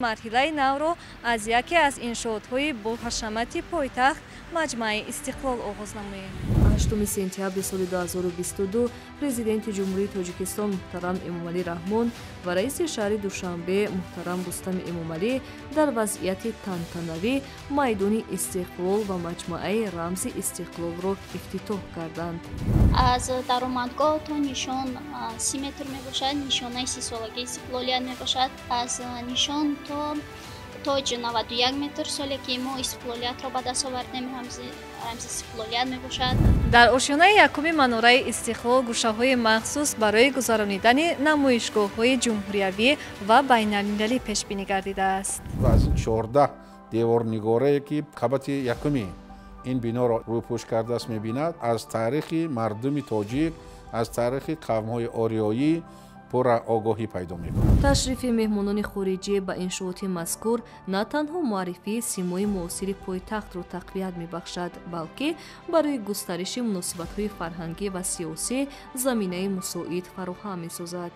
Марҳилаи навро аз яке аз иншоотҳои боҳашамати пойтахт, Маҷмааи Истиқлол, оғоз намоем. 8 сентябри соли 2022 Президенти Ҷумҳурии Тоҷикистон муҳтарам Эмомалӣ Раҳмон ва раиси шаҳри Душанбе муҳтарам Рустами Эмомалӣ дар вазъияти тантанавӣ майдони Истиқлол ва маҷмӯаи рамзи Истиқлолро ифтитоҳ карданд. Аз даромадгоҳ то нишон 30 метр мебошад, нишонаи 30-солагии истиқлолият мебошад. Аз нишон то тоҷ 91 метр, соле ки мо истиқлолиятро ба даст овардем, рамзи истиқлолият мебошад. Дар ошёнаи якуми манораи Истиқлол гӯшаҳои махсус барои гузаронидани намоишгоҳҳои ҷумҳуриявӣ ва байналмилалӣ пешбинӣ гардидааст. Аз ин 14 деворнигорае, ки қабати якуми ин биноро рӯпӯш кардааст, мебинад, аз таърихи мардуми тоҷик, аз таърихи қавмҳои ориёӣ пурра огоҳӣ пайдо мекунад. Ташрифи меҳмонони хориҷӣ ба иншооти мазкур на танҳо муаррифии симои муосири пойтахтро тақвият мебахшад, балки барои густариши муносибатҳои фарҳангӣ ва сиёсӣ заминаи мусоид фароҳам месозад.